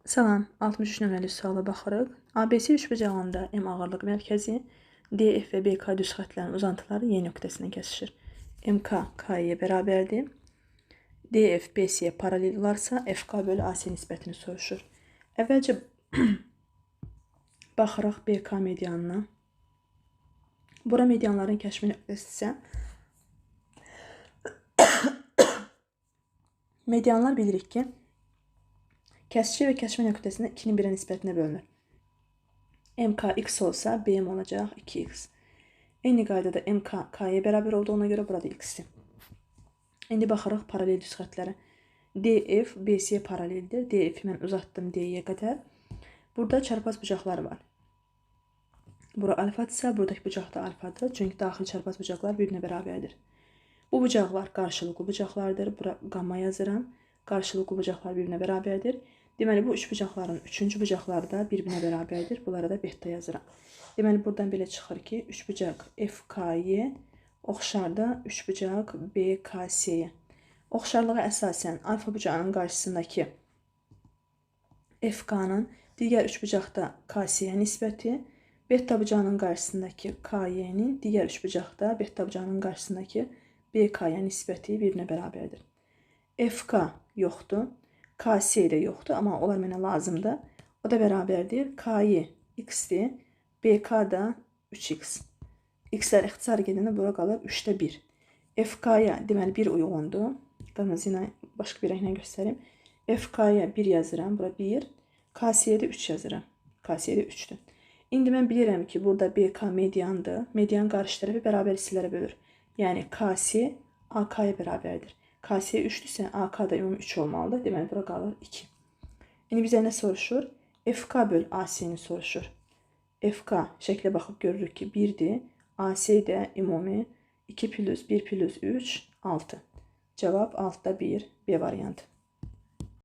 Salam, 63 nömrəli suala baxırıq. ABC üçbucağında M ağırlıq mərkəzi, DF və BK düz xəttlərin uzantıları Y nöqtəsindən kəsişir. MK KY-yə bərabərdir. DF BC-yə paralel olarsa, FK bölü AC nisbətini soruşur. Əvvəlcə baxırıq BK medianına. Bura medianların kəşfi nöqtəsi isə medianlar bilirik ki, kəsici və kəşfi nöqtəsində 2-nin 1-ə nisbətinə bölünür. MK x olsa, BM olacaq 2x. Eyni qaydada MK K-yə bərabər olduğuna görə burada x-dir. İndi baxırıq paralel düz xətlərə. DF BC-yə paraleldir. DF-i mən uzatdım D-yə qədər. Burada çarpaz bucaqlar var. Bura alfadırsa, buradakı bucaq da alfadır. Çünki daxili çarpaz bucaqlar bir-birinə bərabərdir. Bu bucaqlar qarşılıqlı bucaqlardır. Bura qamma yazıram. Qarşılıqlı bucaqlar bir-birinə bərabərdir. Deməli, bu üç bucaqların üçüncü bucaqları da bir-birinə bərabərdir. Bunlara da beta yazıram. Deməli, buradan belə çıxır ki, üç bucaq FKY oxşarda üç bucaq BKC-yə. Oxşarlığa əsasən alfa bucağının qarşısındakı FK-nın digər üç bucaqda KC-yə nisbəti, beta bucağının qarşısındakı KY-nin digər üç bucaqda beta bucağının qarşısındakı BK-ya nisbəti bir-birinə bərabərdir. FK yoxdur. KC də yoxdur, amma onlar mənə lazımdır. O da bərabərdir. KY x-dir. BK da 3x. X-lər ixtisar gedəndə bura qalır 3-də 1. FK-ya deməli 1 uyğundur. Qırmızı ilə başqa bir rənglə göstərim. FK-ya 1 yazıram, bura 1. KC-yə də 3 yazıram. KC-yə də 3-dür. İndi mən bilirəm ki, burada BK mediandır. Median qarşı tərəfi bərabər hissələrə bölür. Yəni KC AK-ya bərabərdir. KC 3-dürsə, AK da ümumi 3 olmalıdır. Deməli, bura qalır 2. İndi bizə nə soruşur? FK böl AC-ni soruşur. FK şəklə baxıb görürük ki, 1-dir. AC də ümumi 2 plus 1 plus 3, 6. Cavab 6-da 1, B variantı.